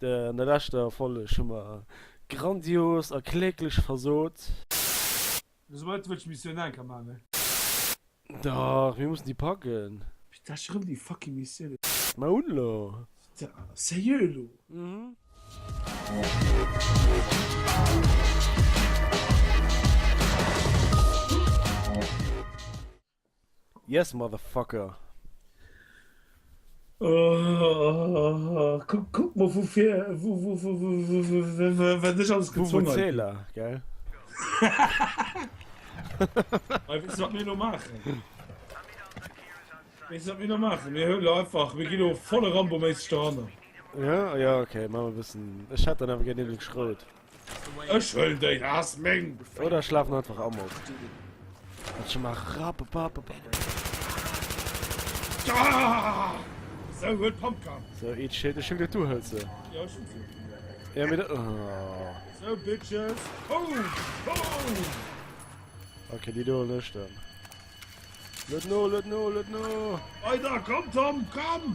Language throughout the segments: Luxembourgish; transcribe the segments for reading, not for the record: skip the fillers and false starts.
An der leschter Folleg hu mer grandios a kläglech versot. Wéi wëll ech Missioun enker man ne? Dach, mir mussen déi packen. Putain, ech erëm déi fucking Missioun. Ma un lo! Putain, sérieux elo? Mhm. Yes motherfucker. Oh, kuck, kuck mol vu vir, wou, wou, wou, wou, wou, wou, wou, wat ech alles gezwongen hei. Vuvuzela, gell? Hei, weess du wat mir elo maachen? Weess du wat mir elo maachen? Mir huelen elo einfach, mir ginn elo volle Rambo-méisseg doranner. Ja, ja, okay, maache mer e bëssen. Ech hätt dann awer gär nämlech Schrout. Ech huelen déi, dat ass meng! Oder ech lafen einfach amok. Wat schon mal rapapapapa. Ah! Sou, huel d'Pumpgun! Sou, eat shit, ech hunn geduet du hëls se. Jo, ech hunn se. Ja, mee dat, oh. Sou, Bitches! Boom! Boom! Okay, déi do huelen ech dann. Lued no, lued no, lued no! Weider, komm Tom, komm!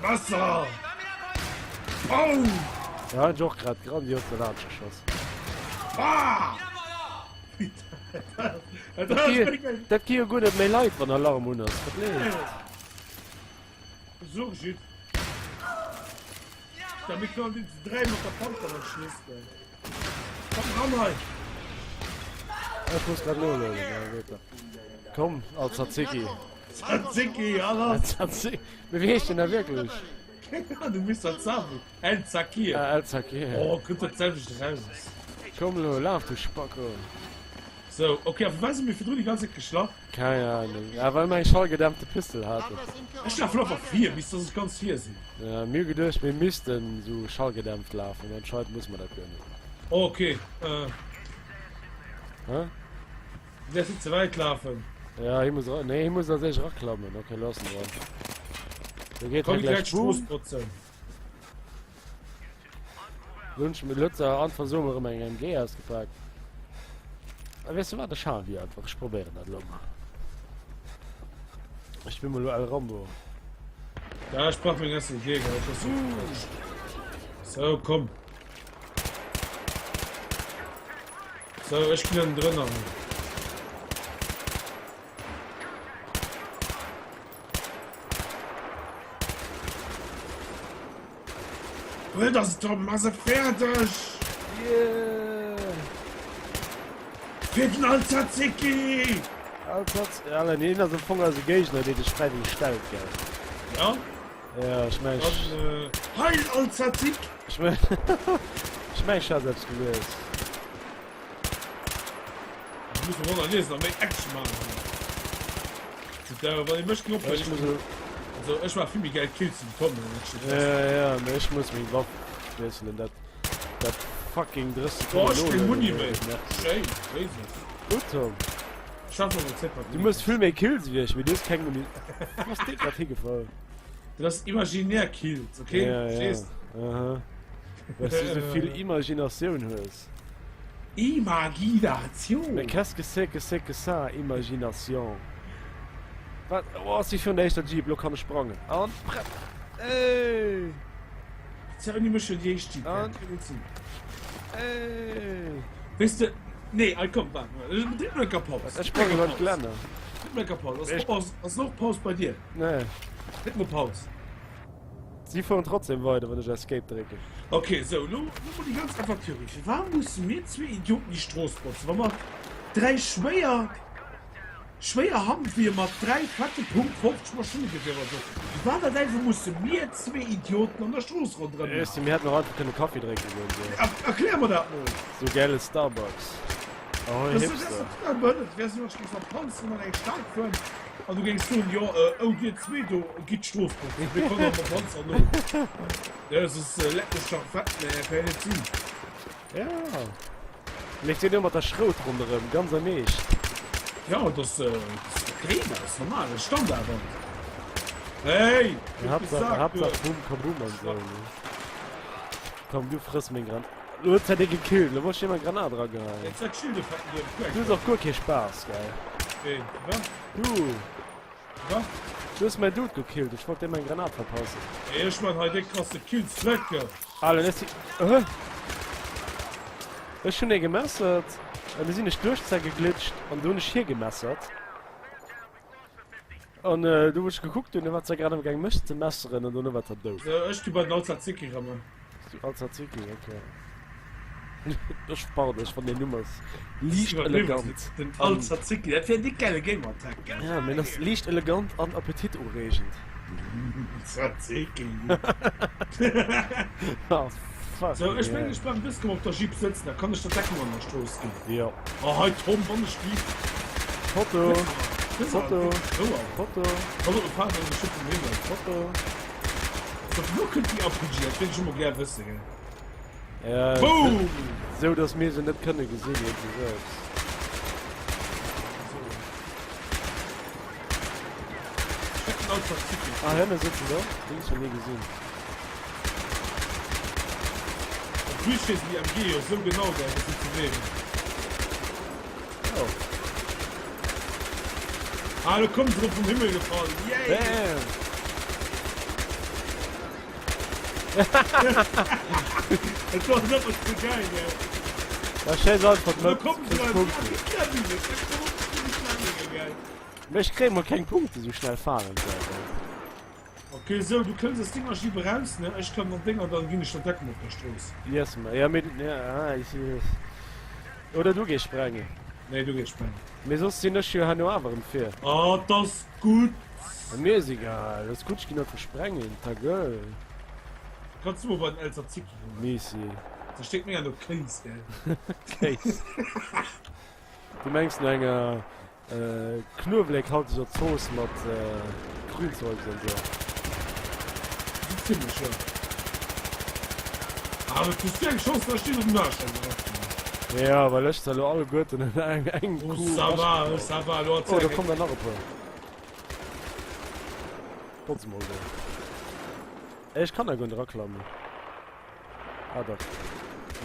Messer! Boom! Da hunn ech och grad grandios derlaanscht geschoss. Ah! Dat gi jo guer net méi Leit wann Alarm un ass. Wat leeft? Besuch jitt. Da mir können die zu drei mat der Panther an Schluss gell. Komm ran hei! Ech muss grad nolueden, ja, geht da. Komm, al Tzatziki. Tzatziki, Alter! Tzatziki. Mee wéi heescht den da wierklech? Keng Ahnung, du misst dat sagen. El Zakir. Ah, El Zakir. Oh, kënnt dat selwecht eraus. Komm lo, laf du Spacko. So, okay, a firwat si mir virdrun déi ganz Zäit geschlaff? Keng Ahnung. Ah, well mer eng schallgedämpfte Pistol haten. Ech lafen einfach vir, bis dass ech ganz vir sinn. Ja, mir hu geduecht, mir missten sou schallgedämpft lafen, mee anscheinend muss mer dat guer net. Oh, okay, äh. Hä? Du däerfs net ze wäit lafen. Ja, hie muss, nee, hie muss als éischt eraklammen. Okay, looss en dran. Do geet Komm, hie gläich direkt Strooss boom. botzen. Lo hunn ech mir Lëtzer an Versomer erëm eng MG ausgepaakt. A weess du wat, ech haen déi einfach. Ech probéieren dat elo mol. Ech spille mol elo El Rambo. Ja, ech brauch meng SMG, gell, ech ass so. So, komm. So, ech ginn ënnendrënner. Huel das Tom, mach se fäerdeg! Yeah! Fir den Al-Tzatziki! Al-Tzatz... Alter, nee, hien ass am Fong eise Géigner, dee sech fräiwëlleg stellt, gell? Ja? Ja, ech meng... Dann, äh, Heil Al-Tzatziki! Ech meng... Ech meng, ech hat eppes gelies. Ech muss mol liesen a méi Action maachen. Da wann ee mech ging ophuelen, Ech muss elo. Also ech war vill méi gäil Kills wéi den Tom. Ja ja, mee ech muss meng Waff wiesselen, dat dat fucking 30 Boah, Sekonnen ech keng Muni Nohuelen méi. nervt mech. Schéin, Jesus. Gutt Tom. Ech hat noch 10 Du mëss vill méi Kills wéi ech, mee du hues keng Muni. Wou ass dee grad higefall? Dat ass imaginär Kills, okay? Ja ja. Verstees? Aha. Well s du sou vill Imaginatioun hues. Imagination! Mais qu'est-ce que c'est que c'est que ça, Imagination? Wat? Oh, ech si virun der éischter Jeep, lo kann ech sprangen. An prett! Ey! Tja, ouni mech huet déi éischt Jeep An. keng Sinn. Ey! Weess de, nee, ei komm, waart mol, dréck mol enker Paus. Ech sprangen iwwer d'Gelänner. Dréck mol enker Paus. Ass, ass och Paus bei dir? Nee. Dréck mol Paus. Si fueren trotzdem weider wann ech Escape drécken. Ok, sou, lo mol déi ganz einfach Theorie, Firwat musse mir zwee Idioten déi Strooss botzen, wa mer 3 schwéier, schwéier Handwier mat 3 fette Punkt 50 Maschinengewierer oder sou, firwat der Däiwel musse mir zwee Idioten an der Strooss ronderëm Weess de, mir hätten och einfach kënne Kaffi drénke goen, sou. Erklär mer dat mol! Sou gäile Starbucks. Ahoi Das, das Hipster. ass total behënnert. Wärst du géings mam Panzer an eng Stad fueren an du géings soen, jo, äh, oh dir zwee do, gitt d'Strooss botzen, mir kommen mam Panzer no. Ja, das ist äh, leck mech dach fett, nee, kann ja net sinn. Ja. Leeft dir do mat der Schrout ronderëm, ganz am Eescht. Ja, das, äh, das ist okay, das ist normal, das ist Standard. Halt. Hey, Ja, hab Hauptsache, gesagt, Hauptsache du. Boom, Kaboom an so. Ne? Komm, du frëss meng Gran. Lo huet dee gekillt, lo wollt ech dir meng Granat erageheien. Jetzt sag Schilde fetten dir Du hues och guer kee Spaass, gell? Ween? Wat? Du! Wat? Du hues mäin Dude gekillt, ech wollt deem eng Granat verpassen. Ey, ech man hei déck krasse Kills, lecker! Alter, dat si. Hä? Ech hunn ee gemessert, an du sinn ech duerch ze geglitscht an du hunn ech hie gemessert. An äh, du wou ech gekuckt hunn, du war ze grad am Gaang mech ze messeren an dono war ze dout. So, ech gi bei den Alzaziki rëm. Du Alzaziki, okay. Ech sparen dech, wann deen Numm ass liicht elegant. Den Alzaziki, dat wär en déck gäile Gamertag, gell? Ja, mee en ass liicht elegant an appetitureegend. Tzatziki. Oh, fuck. So, ech mengen, ech bleiwen dës Kéier op der Jeep sëtzen, da kann ech der Deckung an der Strooss ginn. Jo. Oh, hei Tom, wann ech lief. Foto. Foto. Foto. Foto. Foto. So, wou kënnt déi RPG? Dat wéilt ech emol gär wëssen, gell? Ja, Boom! Sou, dass mir se net kënne gesinn, irgendwie selbst. Ah, hënne sëtzen do? Déi hunn ech nach ni gesinn. Op wéi schéissen déi MG jo sou genau, gell, dass si ze weeren. Oh. Ah, lo kommen se erëm vum Himmel gefall. Yay! Bam! Et war nëmmen ze geil, gell? Da schéiss einfach Lo d'Mëtt, kommen se kriss erëm. Punkte. Gell? Mee ech kréie mol keng Punkte sou schnell fahren selwer. Ok, sou, du kënns aus denger Jeep eraus, ne? Ech klammen an denger, dann ginn ech der Deckung op der Strooss. Yes, ma ja, mee, ja, ah, ich, oder du gees sprengen. Nee, du gees sprengen. Mee soss sinn ech jo herno awer erëm vir. Ah, 't ass gutt. Mir ass egal, ass gutt, ech ginn einfach sprengen, ta gueule. Kanns du mol bei den El Tzatziki goen? Missi. Da sténkt méi no Kéis, gell? Kéis. Du mengs no enger Knuewelekhalteger Zooss mat Grünzeugs an sou. Sou zimlech, jo. Ah, dat hues du eng Chance, dass ech dir den Aarsch ergraff hunn. Jo, well ech se elo alleguerten an eng eng Oh, Kuh ça va, eragegraff. ça va, elo Oh, erziel do keng. kommen der nach e puer. Botz mol do. Ech kann da guer net eraklammen. Ah dach.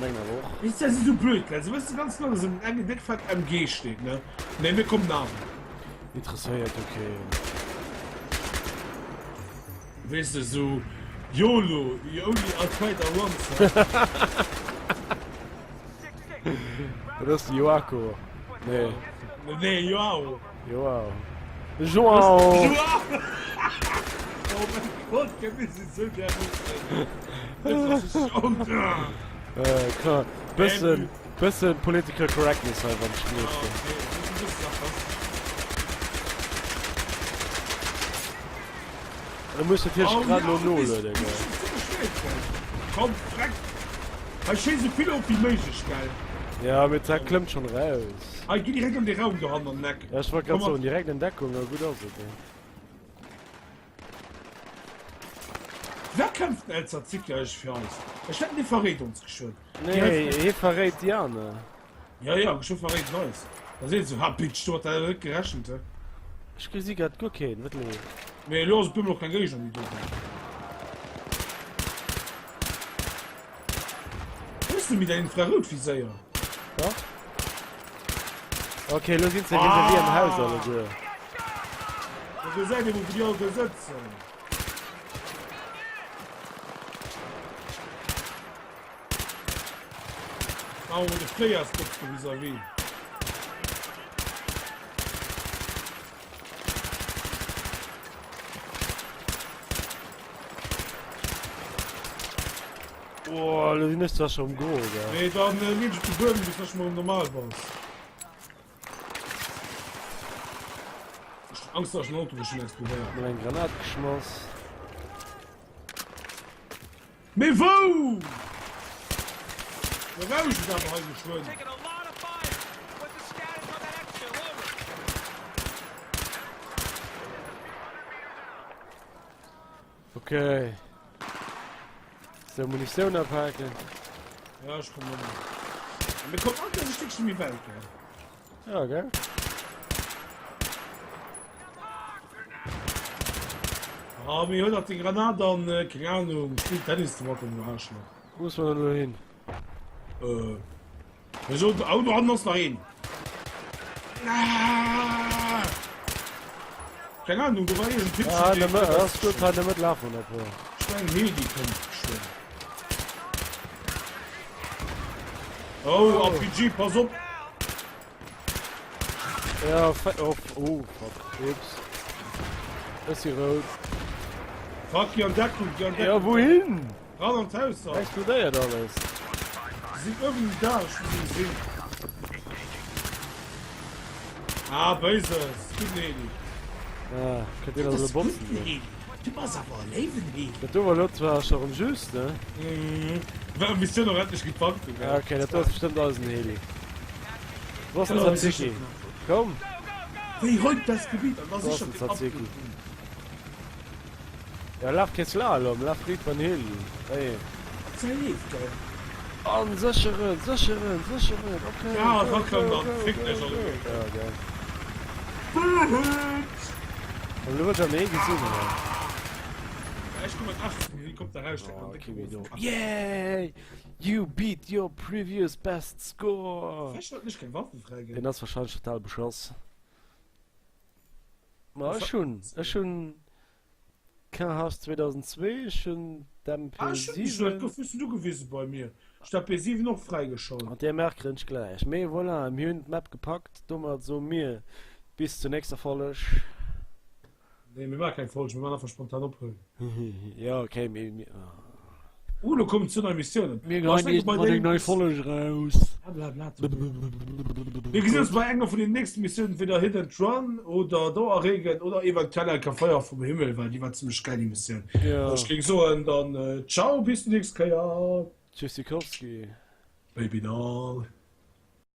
Mengen awer och. Weess de, si sou blöd, gell? Se wësse ganz genau, dass ëm den Eck en déck fett MG steet, ne? Nee, mir kommen awer. Interesséiert jo keen. Weess de, sou YOLO, you only Al Qaeda once, ne? Dat ass de Joako. Nee. Nee, Joao. Joao. Joao! Joao! Oh mein Gott, gell, mir sinn sou därmoossen. Äh, bëssen, bëssen political correctness hei, wann ech gleeft. Da muss natierlech grad elo nolueden, gell. Komm, freck! Hei schéiss esou vill of wéi méiglech, gell? Ja, mee d'Saach klëmmt schonn eraus. Hei, gi direkt an dee Raum dohannen an den Eck. Ja, ech wollt grad soen, direkt an Deckung a gutt ass et. Wer kämpft den El Tzatziki eigentlech fir eis? Ech wetten, dee verréit ons geschwënn. Nee, hie verréit déi aner. Ja, ja, geschwënn verréit en eis. Da seet en sou, Ha, Bitch, domat hat ech net gerechent, he. Ech gesi grad guer keen, wat elo? Mee elo ass op eemol och keng Géigner méi do. Hues du méi däin Infraroutviséier? Dach. Ok, elo sinn se vis-à-vis am Haus alleguer. Da gesäit ee mol, wou déi all do sëtzen. Maache mer mol de Fréijahrsputz do vis-à-vis. Oh, lo sinn ech zwar schon um Go, gell. Nee, dann äh, lieg ich op de Buedem, bis dass du mal normal bass. Ich hab Angst, dass ein Auto schon explodéiert. Mal eng Granat geschmass. Mee wou? Da rauscht et awer hei geschwënn. Okay. So, Munitioun apaken. Ja, ech kommen ëmmer. Mir kommen all e Stéckchen méi wäit, gell? Ja, gell? Ah, mir huet nach déi Granat an, äh, keng Ahnung, spill Tennis ze wackelen, du Aarschloch. Wou muss man denn elo hin? Äh, wieso? Oh, do hannen ass nach een. Ah! Keng Ahnung, do war iergend Typ. Ah, nëmme, ass gutt, hei nëmme lafen e puer. Ech mengen Heli kënnt geschwënn. Oh, RPG, pass op! Ja, fe oh, oh, fuck, ups. Ech si rout. Fuck, geh an Deckung, geh an Deckung. Ja, wouhin? Ran an d'Haus da. Explodéiert alles. Se sinn uewen um Daach, ech hu se gesinn. Ah, Béises, gudden Heli. Ah, kënnt dir elo botzen do. Heli. Du bass awer e léiwen Heli. Dat do war elo zwar scho rem just, ne? Mhm. War Missioun och endlech gepackt hunn, gell? Okay, dat do ass bestëmmt eisen Heli. Wo ass den Tzatziki? Komm! Wéi räumt das Gebiet an da Wo ass sichert den den Tzatziki? Upgrade un. Ja, laf kee Slalom, laf riit beim Heli. Hey. Säi leeft, gell? An sécheren, sécheren, sécheren, okay. Ja, go, rackern go, dann, go, fick go, dech go. alleguer. Ja, gell. Buhut! An elo huet er méi gesinn, oder? Ja, ech komm mat 18 vum Helikopter raus, steck Oh, an décke okay, Rosen. do. Yay! You beat your previous best score! Vläicht sollten ech keng Waffen fräiginn. Deen ass wahrscheinlech total beschoss. Ma ech hunn, ech hunn KH 2002, ech hunn Ah, ech hunn déi schon, d'MP7. dat hues du gewisen bei mir. Ech d'MP7 och fräigeschalt. An där Mark rënn ech gläich. Mee voilà, mir hunn d'Map gepackt. Domat soe mir bis zur nächster Folg. Nee, mir maache keng Folg, mir maachen einfach spontan ophuelen. Jo, okay, mee mir. Uh, lo kommen zwou nei Missiounen. Mir Ma ech geheien denke bei iergendwann eng deem. nei Folg raus. Bla bla bla. Mir gesinn ons bei enger vun den nächsten Missiounen, entweder Hit and Run oder Dauerregen oder eventuell eng Kéier Feier vum Himmel, well déi war zimmlech geil, déi Missioun. Jo. Ech géing soen dann ciao, bis déi nächst Kéier. Tschüssikowski. Baby doll.